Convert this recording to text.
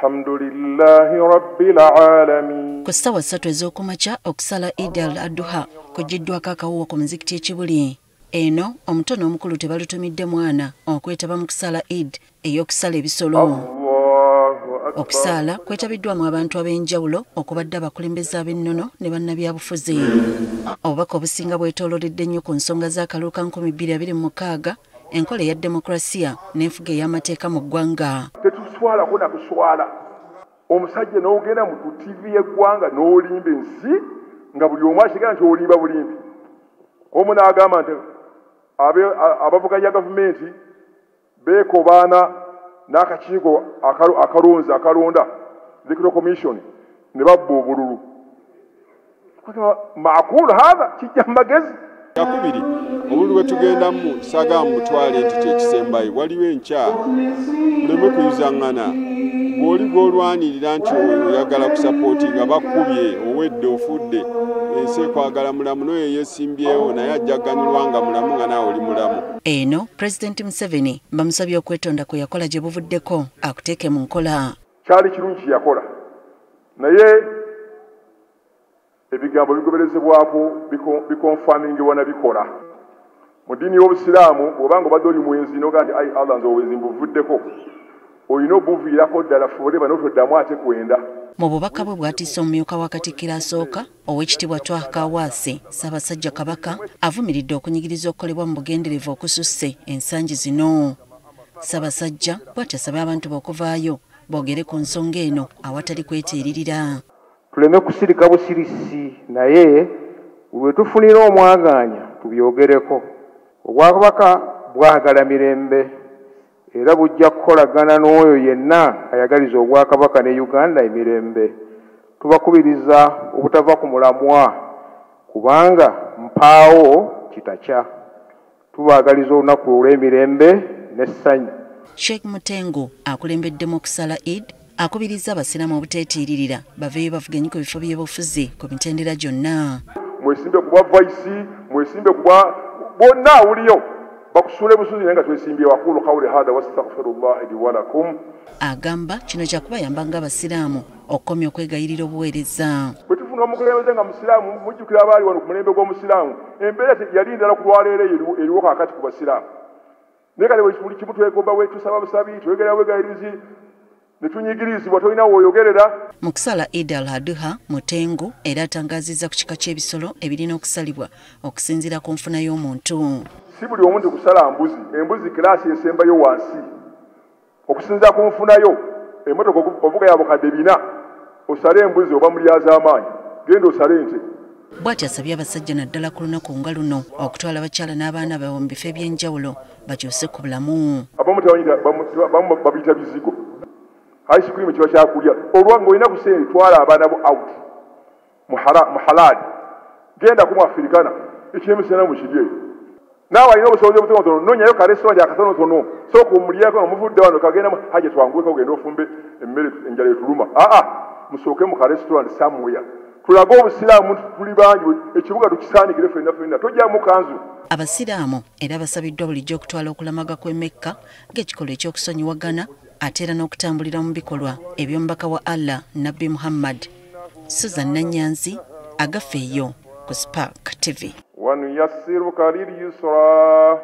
Alhamdulillahi rabbil alamin. Ku ssaawa 3 ez'okumakya okusala Eid al-Adha kugiddwako akawuwo ku muzikiti e Kibuli. Eno omuto n'omukulu tebalutumidde mwana okwetaba mu kusala Eid ey'okusala ebisolo. Okusaala kwetabiddwamu abantu ab'enjawulo okubadde abakulembeze ab'ennono ne bannabyabufuzi. Obubaka obusinga bwetoololedde nnyo ku nsonga z'akalulu ka 2026, enkola eya demokulasiya n'enfuga ey'amateeka mu ggwanga. Tetuswalako na kuswala. Omusajja n'ogenda mu ku TV y'eggwanga n'olimba ensi nga buli omu akigamba nti olimba bulimbi. Omu n'agamba nti abavuganya gavumenti beekobaana n'akakiiko akalonzi akalonda Electoral Commission ne babba obululu. Maakulu haatha kijja mu magezi. Yakubiri obululu bwe tugendamu saga mutwale nti kyekisembayo waliwo enkya muleme kuyuzaŋŋana bw'oli gw'olwanirira nti oyagala kusapootinga bakubye owedde ofudde ensi ekwagala mulamu n'oyo yeesimbyewo naye ajja kuganyulwa nga mulamu nga naawe oli mulamu. Eno Pulezidenti Museveni bamusabye okwetonda kwe yakola gye buvuddeko akuteeke mu nkola. Kyali kirungi kye yakola naye ebigambo bigoberezebwako bikonfamingibwa na bikola. Mu ddiini y'Obusiraamu bw'obanga obadde oli mwenzi n'ogamba nti ayi Allah nze obwenzi mbuvuddeko, olina obuviirako ddala forever n'otoddamu ate kwenda. Mu bubaka bwe bw'atisse omumyuka wa Katikkiro asooka Oweekitiibwa Twaha Kaawaase, Ssaabasajja Kabaka avumiridde okunyigiriza okukolebwa mu bugenderevu okususse ensangi zino. Ssaabasajja bw'atyo asabye abantu be okuvaayo boogere ku nsonga eno awatali kweteeririra. Tuleme kusirika busirisi naye lwe tufunira omwagaanya tubyogereko. Obwakabaka bwagala mirembe era bujja kukolagana n'oyo yenna ayagaliza Obwakabaka ne Uganda emirembe. Tubakubiriza obutava ku mulamwa kubanga mpaawo kitakya. Tubaagaliza olunaku olw'emirembe n'essanyu. Sheikh Mutengo akulembeddemu okusala Eid akubiriza abasiraamu obuteetiiririra baveeyo bavugenyi ku bifo by'obufuzi ku mitendera gyonna. Mwesimbe ku bwa vice, mwesimbe ku bwa bonna awuliyo bakusuule busuzi naye nga twesimbye. Waqulu qawli hadha wastaghfirullaha li wa lakum. Agamba kino kyakubayamba ng'abasiraamu okukomya okwegayirira obuweereza. Bwe tufuna omukulembeze nga musiraamu, mujjukira abaali wano ku mulembe gw'omusiraamu, embeera yali ndala ku lwaleero eriwo kaakati ku basiraamu. Naye kale buli kimu twegomba wetusaba busabi, twegera bwegayirizi ne tunyigirizibwa, tolina w'oyogerera. Mu kusala Eid al-Adha, Mutengo era atangaazizza ku kika ky'ebisolo ebirina okusalibwa okusinziira ku nfuna y'omuntu. Si buli omu nti kusala mbuzi, embuzi kiraasi esembayo wansi. Okusinziira ku nfunayo, emmotoka ovuga ya bukadde 4, osale embuzi oba mulyazaamaanyi, genda osale ente. Bw'atyo asabye abasajja naddala ku lunaku nga luno okutwala abakyala n'abaana baabwe mu bifo eby'enjawulo bakyuse ku bulamu. Abamu babiyita bizigo. Ice cream kiba kyakulya olwa ng'olina ku ssente twala abaana bo out mu halaali, genda ku Mwafirikana ekyemisana mukirye. Naawe alina obusobozi obutonotono noonyayo ka restaurant akatonotono sooka omulyako nga muvudde wano kagenda haja twanguweko ogende ofumbe emmere enjala etuluma. Aa musooke mu ka restaurant somewhere tulage Obusiraamu nti tuli bangi, ekibuga tukisaanikire ffenna ffenna, tojjamu kanzu. Abasiraamu era basabiddwa bulijjo okutwala okulamaga kw'e Mecca ng'ekikolwa eky'okusonyiwagana ate era n'okutambulira mu bikolwa eby'omubaka wa Allah Nabbi Muhammad. Susan Nanyanzi, Agafeeyo ku Spark TV. Wanuyassiruka lilyusra.